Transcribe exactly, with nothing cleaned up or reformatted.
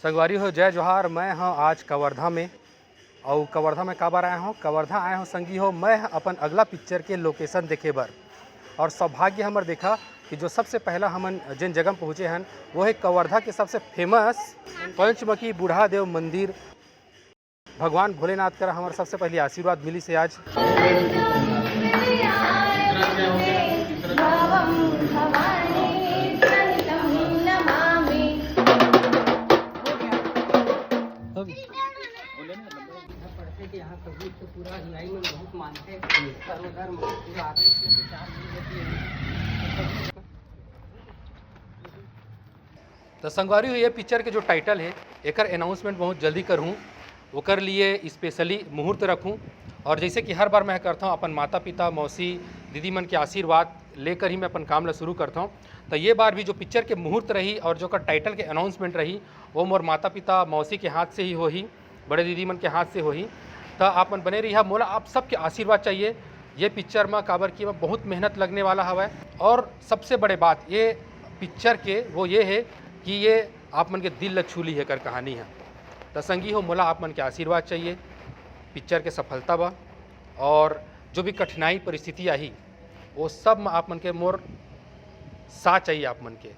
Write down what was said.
संगवारी हो, जय जोहार। मैं हव आज कवर्धा में, अउ कवर्धा में काबर आए हव? कवर्धा आए हव संगी हो, मैं ह अपन अगला पिक्चर के लोकेशन देखे बर। अउ सौभाग्य हमर देखा कि जो सबसे पहला हमन जेन जगह पहुँचे हन, वो हे कवर्धा के सबसे फेमस पंचमुखी बूढ़ा देव मंदिर। भगवान भोलेनाथ करा हमर सबसे पहली आशीर्वाद मिलिस हे आज। तो संगवारी हो, ये पिक्चर के जो टाइटल हे, एकर अनाउंसमेंट बहुत जल्दी करहूँ, ओकर लिए स्पेशली मुहूर्त रखूँ। और जैसे कि हर बार मैं करता हूँ, अपन माता पिता, मौसी, दीदी मन के आशीर्वाद लेकर ही मैं अपन काम ला शुरू करता हूँ। तो ये बार भी जो पिक्चर के मुहूर्त रही और जो ओकर टाइटल के अनाउंसमेंट रही, वो मोर माता पिता, मौसी के हाथ से ही होही, बड़े दीदी मन के हाथ से होही। तो आप मन बने रहिहा, मोला आप सबके आशीर्वाद चाहिए ये पिक्चर में, काबर कि एमा बहुत मेहनत लगने वाला हवय। और सबसे बड़े बात ये पिक्चर के वो ये है कि ये आप मन के दिल ला छू ली है कर कहानी है। तो संगी हो, मोला आप मन के आशीर्वाद चाहिए पिक्चर के सफलता बर, और जो भी कठिनाई परिस्थिति आही, वो सब में आप मन के मोर साथ चाहिए आप मन के।